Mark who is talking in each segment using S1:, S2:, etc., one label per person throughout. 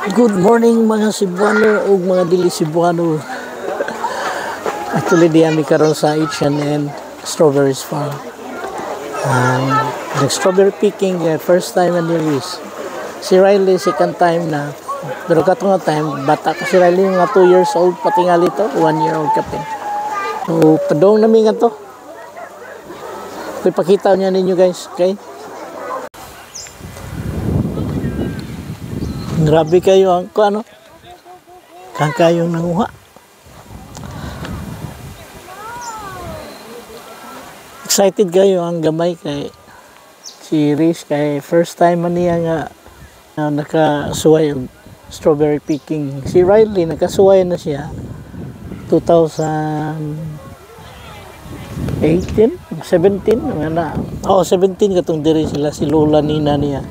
S1: Good morning, mga Cebuano ug mga dili Cebuano. Actually, di kami karon sa H&N Strawberries Farm. Nag-strawberry picking, first time na ni Reese. Si Riley, second time na. Pero katong nga time, bata ka si Riley, mga 2 years old patingali to, 1 year old kapin. So, padong nami nga to. Ipakita niya ninyo, guys, okay? Grabe kayo ang ano. Kang kayong nanguha. Excited kayo ang gamay kay si Riz kay first time man niya nga nakasuway og strawberry picking. Si Riley, nakasuway na siya 2018, 17 nga na. Oh, 17 katong diri sila si Lola Nina niya.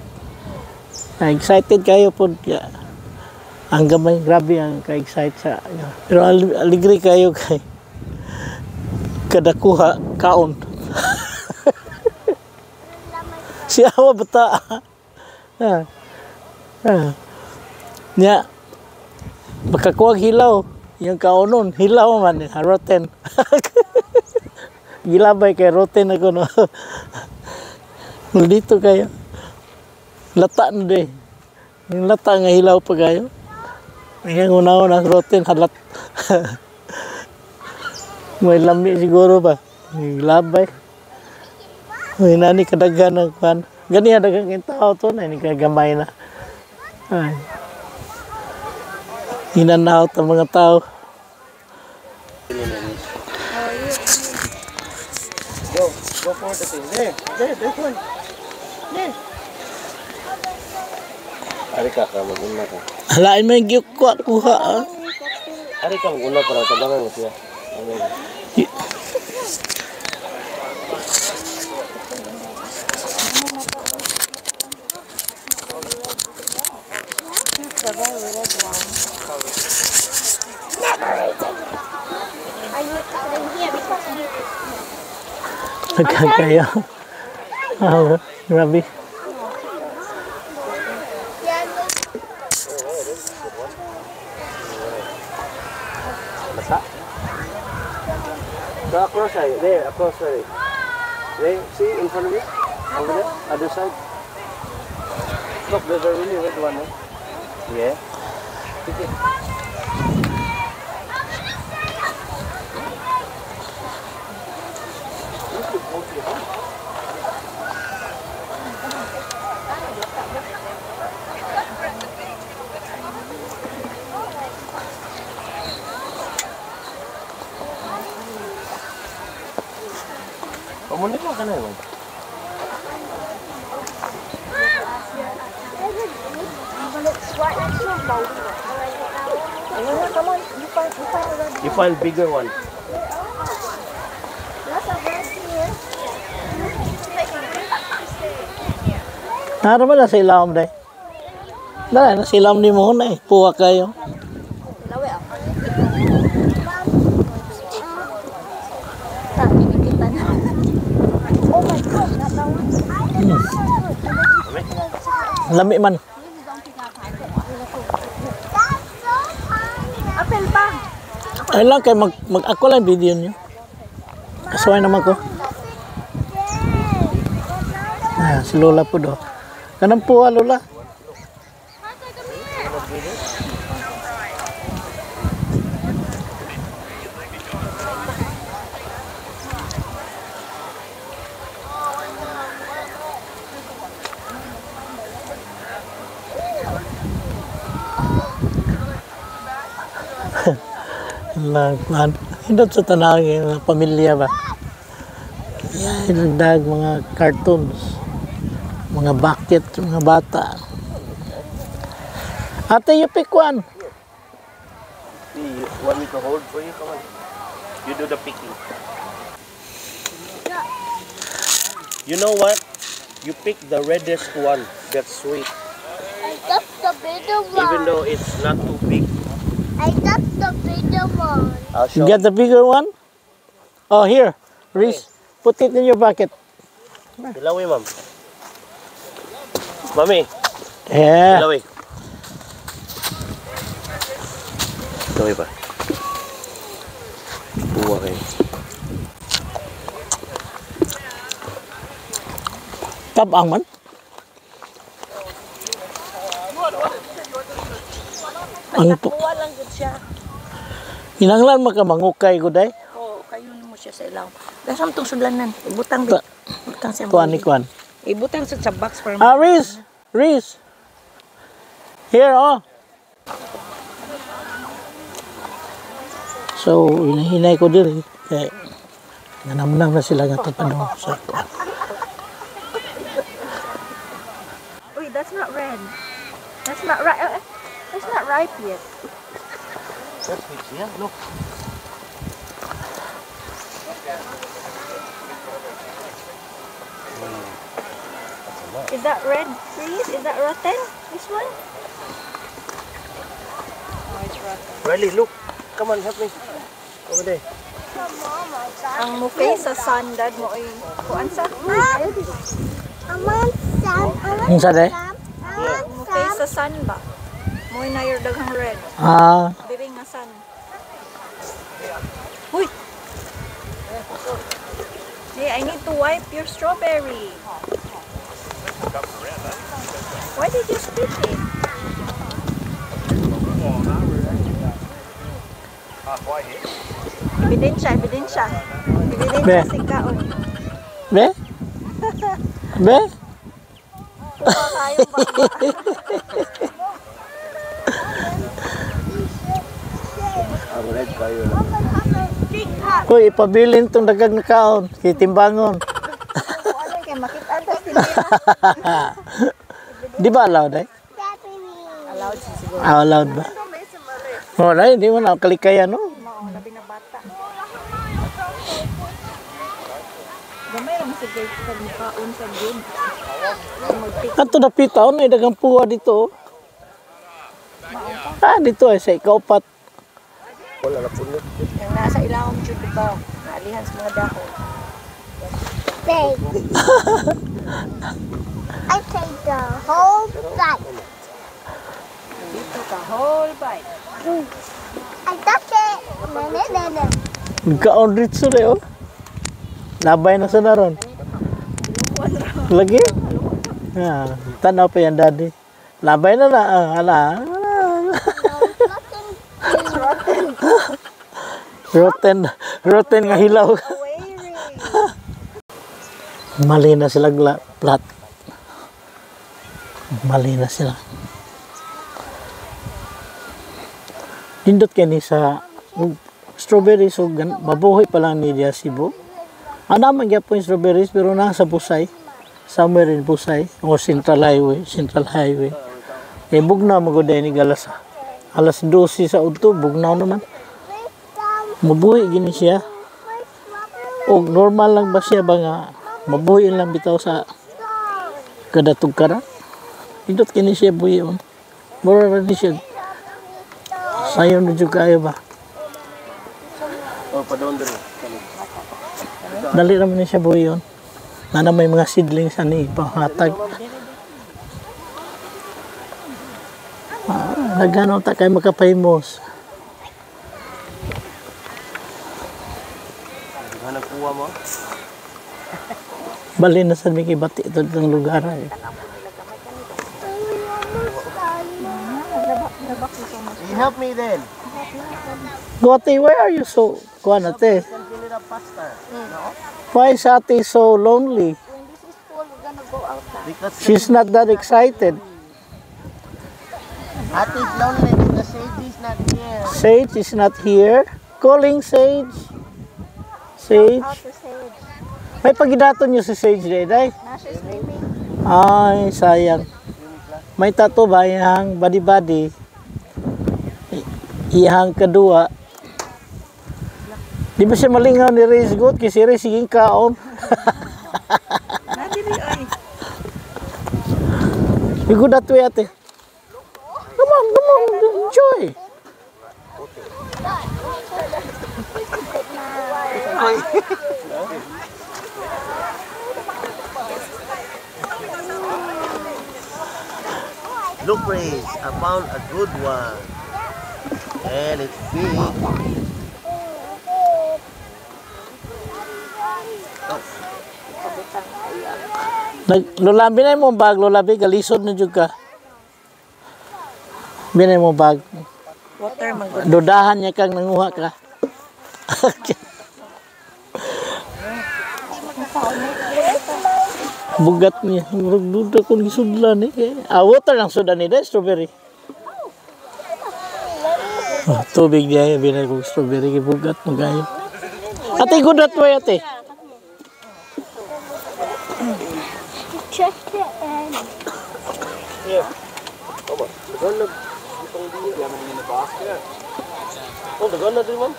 S1: Excited kayo po. Ang gamay, grabe ang ka-excite sa. Pero aligre kayo kay kada kuha kaon. Siya awa bata. Ah. Ah. Nya makakuha hilaw yung kaonon, hilaw man, rotten. Gilabay kay rotten ako, no. Dito kayo. Lata na di. Yung lata nga hilaw pa kayo. Yung una-una, rotten, halat. May lami siguro ba? Labay. May nani kadaghan ng kwan. Gani daghang yung tao to na, hindi kagamay na. Ay. Hinanaot ang mga tao.
S2: Go, go for the thing. There, there, this one. There. Ari ka ka, mag-una ka.
S1: Halain mo yung kuha, kuha. Ah.
S2: Ari ka, mag-una para tabangan mo siya. Ano?
S1: Daghan kayo. Oh, grabe.
S2: Basta. So across ay, there, across ay. There, see in front of you? Over there, other side. Look, there's a really red one. Eh? Yeah. Pick it. This looks mostly hot. Pamunod mo ka na yun. You find bigger one.
S1: Nara ba na sa ilawom day? Dala, nasa ilawom ni mo na eh. Puwa kayo. Lami man.
S3: Apel pa.
S1: Ay lang kay mag, mag ako lang video niyo. Kasuway naman ko. Ah, si Lola po do. Kanang puwa, Lola. Lang, hindot sa tanawin yung pamilya ba. Yan, nagdag mga cartoons, mga bucket, mga bata. Ate, you pick one.
S2: You want me to hold for you? Come on. You do the picking. You know what? You pick the reddest one. That's sweet.
S3: I got the bigger one.
S2: Even though it's not too big.
S3: I got the bigger one.
S2: I'll
S1: You
S2: show.
S1: get the bigger one? Oh, here. Reese, put it in your bucket.
S2: Ilawi, ma'am. Mami,
S1: Yeah.
S2: ilawi. Okay ba? Buwa kayo.
S1: Tabang man. Ang po.
S4: Kuha lang gud siya.
S1: Kinahanglan man ka mangukay gud ay.
S4: Oo, kayo mo siya sa ilaw. Dasam tong sudlanan. Ibutang ibutang sa
S1: Kuan ni kuan.
S4: Ibutang sa box para
S1: Ah, Riz! Riz! Here, oh! So, hinahinay ko diri. Kaya, nanamnam na sila nga tapadong sa kuan.
S5: Wait, that's not red. That's not right. That's not ripe yet.
S2: That's peach, yeah? Look.
S5: Is that red trees? Is that rotten? This one? Oh, it's rotten.
S2: Riley, look. Come on, help me. Over there.
S5: Ang mukay sa sun, dad mo ay kuan sa
S3: I want some. I want
S1: Ang sa day?
S3: some. I want
S5: mukay
S3: some.
S5: sa sun ba? Mo'y nayor daghang red.
S1: Ah,
S5: Diri nga sun. Uy! Hey, I need to wipe your strawberry. Why did you spit it? Ebidensya, ebidensya. Ebidensya
S1: Be.
S5: si kaon.
S1: Be? Be?
S5: Kuha kayong baka.
S2: Ang red kayo lang.
S1: Hoy, ipabilin tong dagag na kaon. Kitimbangon.
S5: Ano kay makita ta sila.
S1: Di ba allowed eh?
S5: Allowed siya siguro.
S1: Ah, allowed ba? Wala, hindi mo na kalikaya, no?
S5: Mao labi na bata. Gamay ra man sa grapes pag mukaon sa good. Magpik
S1: Ato dapita, oh, may dagang puwa dito. Oh. Ah, dito ay sa ikaupat.
S2: Wala na puno.
S4: Yang nasa ilawom jud ba? Naalihan sa mga dahon.
S3: Big. I take the whole bite.
S5: dito ka whole bite.
S3: I got it. No, no, no, no.
S1: Nagkaon ritso rin, oh. Labay na sa naron. Lagi? Ah, tanaw pa yan, daddy. Labay na na. Ah, ala.
S3: No, it's rotten.
S1: Rotten, rotten nga hilaw.
S5: Away,
S1: Mali na sila plat. Mali na sila. Nindot kay ni sa ug strawberries ug mabuhi pa lang ni diya Cebu. Ana man gyapon yung strawberries pero nasa Busay. Somewhere in Busay o Central Highway, Central Highway. Eh bugnaw mo gud ni galas alas 12 sa udto, bugnaw naman. Mabuhi gini siya. Og normal lang ba siya ba nga mabuhi lang bitaw sa kada tugkara? Indot kini siya buhion. Mura ra ni siya. Sayon na jud kaayo ba?
S2: Oh, padon dere.
S1: Dali raman ni siya buhion. Nana may mga seedlings ani panghatag. Ah, nagano ta kay makapahimos.
S2: Hanap kuha mo.
S1: Bali na sa may bati ito ng lugar ay.
S2: You help me then.
S1: Gote, why are you so kuan ate?
S2: Can fill it up faster. No?
S1: Why is ate so lonely?
S5: When this is full, we're gonna go out na.
S2: Because
S1: She's not that excited.
S2: Ate is lonely because Sage is not here.
S1: Sage is not here. Calling Sage. Sage.
S5: Out to Sage.
S1: May pagidaton niyo si Sage day, day.
S5: Na siya swimming.
S1: Ay, sayang. May tato ba iyang body-body? Iyang kadua. Di ba siya malingaw ni Reyes Good? Kasi Reyes sige kaon.
S5: Na diri ay.
S1: You go that way, ate. Come on, come on, enjoy.
S2: Look, Grace, I found a good one. And it's big.
S1: Lola, binay mo bag, Lola, galisod na jud ka. Binay mo bag.
S4: Water man gud.
S1: Dudahan niya kang nanguha ka. Bugat niya. Murag duda kung gisudlan eh. Ah, water lang sudan ni strawberry. Oh, tubig niya. Binay kong strawberry. Bugat mo kayo. Ate, go that way, ate.
S3: Check the end.
S2: Yeah. Oh, the gun na din, ma'am?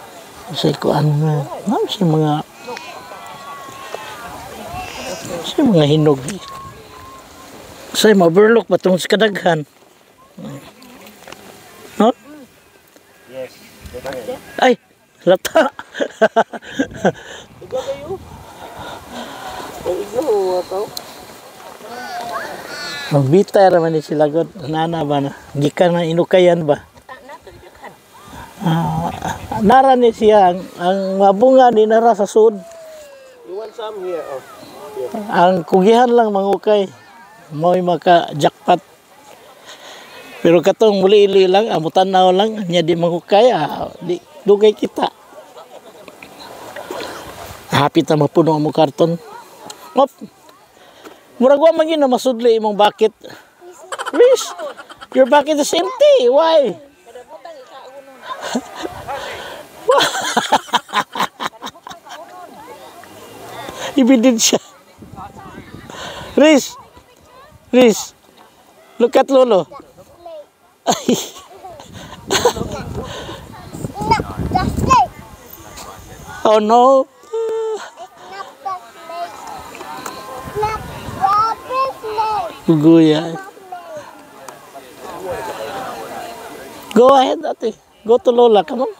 S1: Sa kuan nga. Ma'am, sa mga hinog. Sa mga overlook ba itong kadaghan? Huh?
S2: Yes.
S1: Ay, lata.
S2: Ikaw kayo? Ang igno, ataw.
S1: Magbitay raman ni sila god. Nana ba na? Gikan na inukayan ba? Nara ni siya ang mabunga ni nara sa sud.
S2: You want some here? Oh. Here.
S1: Ang kugihan lang mangukay. Mo'y maka jackpot. Pero katong muli-ili lang, amutan na lang, nya di mangukay, di dugay kita. Hapit na mapuno ang karton. Op. Murag wa man gyud na masudli imong bucket. Rish, your bucket is empty. Why? Ibidin siya. Rish, Rish, look at Lolo.
S3: No, the snake.
S1: Oh no.
S3: It's not the snake. It's not the snake.
S1: Guya. Go ahead, ate. Go to Lola. Come on.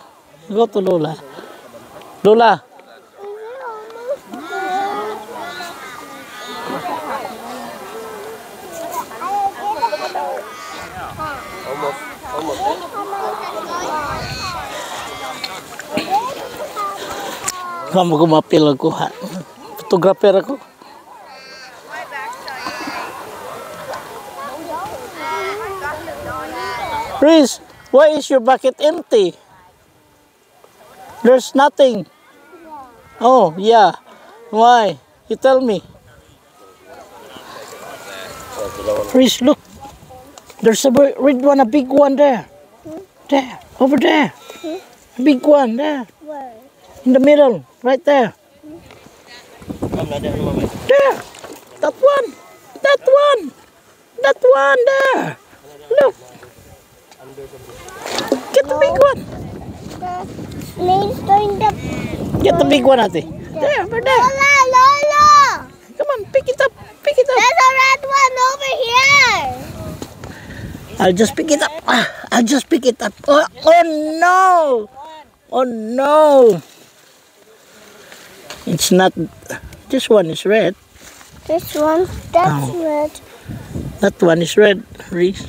S1: Go to Lola. Lola.
S2: Almost. Almost.
S1: Kamo gumapil ako ha. Photographer ako. Riz, why is your bucket empty? There's nothing. Oh, yeah. Why? You tell me. Riz, look. There's a red one, a big one there. There, over there. A big one there. In the middle, right there. There! That one! That one! That one there! Look! Get the big one! Get the big one, ate. There, over there.
S3: Lola, Lola!
S1: Come on, pick it up. Pick it up.
S3: There's a red one over here.
S1: I'll just pick it up. I'll just pick it up. Oh, oh no! Oh no! It's not. This one is red.
S3: This one, that's red.
S1: That one is red, Reese.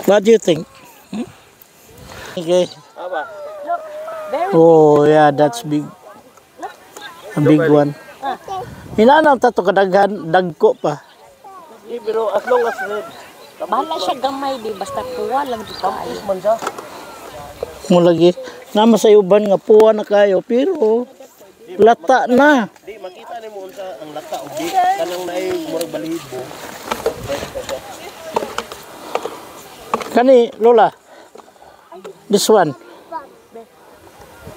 S1: What do you think? Hmm? Okay. Oh yeah, that's big. A big one. Hinanaw ta to kadaghan dagko pa.
S2: Di, pero as long as red.
S4: Bahala siya gamay di basta kuha lang di kaayo.
S2: Man siya.
S1: Mo lagi nama sa uban nga puwa na kayo pero lata na.
S2: Di makita nimo unsa ang lata og di kanang naay murag balibo.
S1: Kani Lola. This one.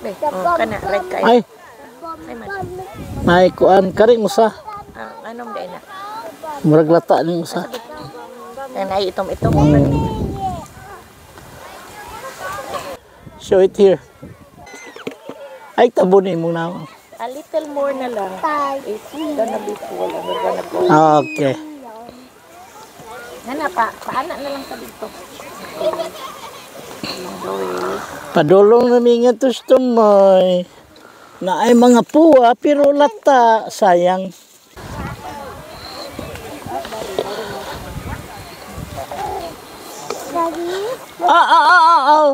S4: Be, oh, kana red kayo.
S1: Ay,
S4: Ay man.
S1: may kuan kari mo sa.
S4: Ang anong day na?
S1: Murag lata ni mo sa.
S4: Ang naay itom-itom.
S1: Show it here. Ay tabo ni mo na.
S4: A little more na lang. It's gonna be full and we're gonna go.
S1: Okay.
S4: Nana pa, paana na lang sa dito.
S1: Padulong na minga tustomoy. Na ay mga puwa pero lata sayang.
S3: Daddy.
S1: Ah, ah, ah, ah, ah.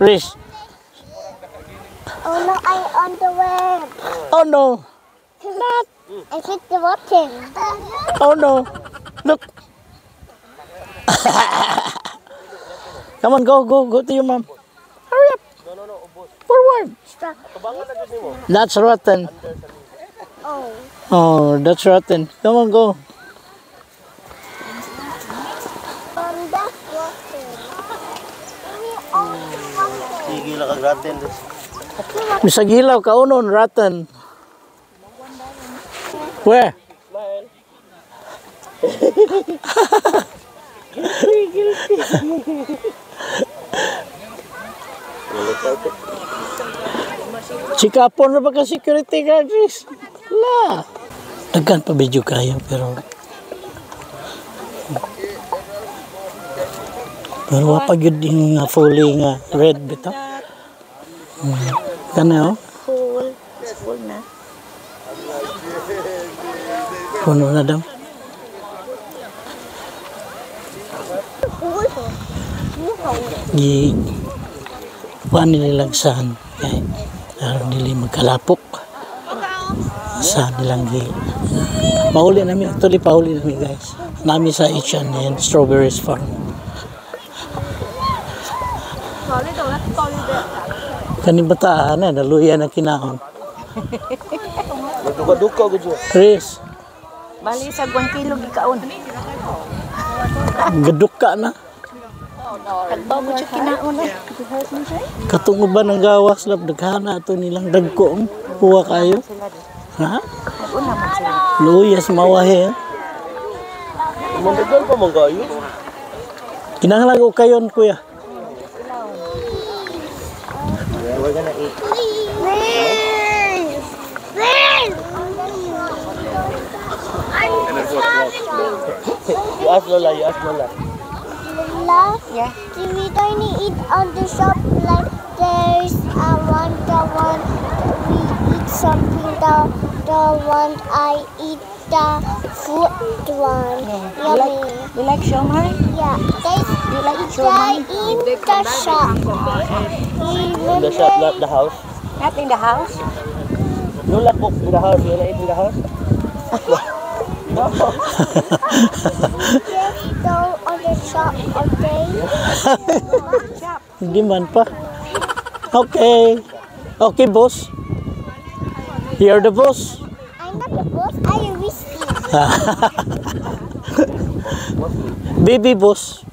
S1: Riz.
S3: Oh no, I on the web.
S1: Oh no. Not.
S3: I hit the button.
S1: Oh no. Look. Come on, go, go, go to your mom. Hurry up. Forward.
S3: Stop.
S1: That's rotten.
S3: Oh.
S1: Oh, that's rotten. Come on, go.
S3: That's rotten. We all rotten.
S2: Sige lang kag rotten.
S1: Bisag hilaw kaunon, rotten. Where?
S2: Smile. Guilty, guilty.
S1: Sikapon na ba ka security guard, Riz? La. Daghan pa video kayo pero wa pa gyud yung nga fully nga red bitaw. Kana oh.
S4: Full. It's full na.
S1: Puno na daw. Gi kuan nila lagsan kay aron dili magkalapok sa nilang gi mahuli namin, actually pahuli namin, guys, nami sa H&N Strawberries Farm. Kaning bataan na naluya na kinaon.
S2: Duka-duka gud siya.
S1: Chris.
S4: Bali sa 1 kilo gikaon.
S1: Gaduka na.
S4: Tagbaw mo siya kinaon eh.
S1: Katong uban ang gawas lab, daghana ato nilang dagko ang kuha kayo. Ha?
S4: Nag-una man sila.
S1: Luyas mawahe.
S2: Mandagan pa man kayo.
S1: Kinahanglan ko kayon, kuya.
S2: Yeah, we're gonna eat.
S3: Please. Please. I'm
S2: You ask Lola, you ask Lola.
S3: Lola,
S4: Yeah.
S3: do we gonna eat on the shop like there's a one, the one we eat something, the one I eat the food one.
S4: Yeah. You like,
S3: Yummy.
S4: you like siomai?
S3: Yeah. They
S4: You like
S3: they
S4: siomai?
S3: in the shop.
S2: In the shop, not the house.
S4: Not in the house?
S2: Lola cook in the house. You wanna eat in the house? No.
S3: Just go on the shop, okay?
S1: Hindi man pa. Okay. Okay, boss. You're the boss.
S3: I'm not the boss. I am whiskey.
S1: Baby boss.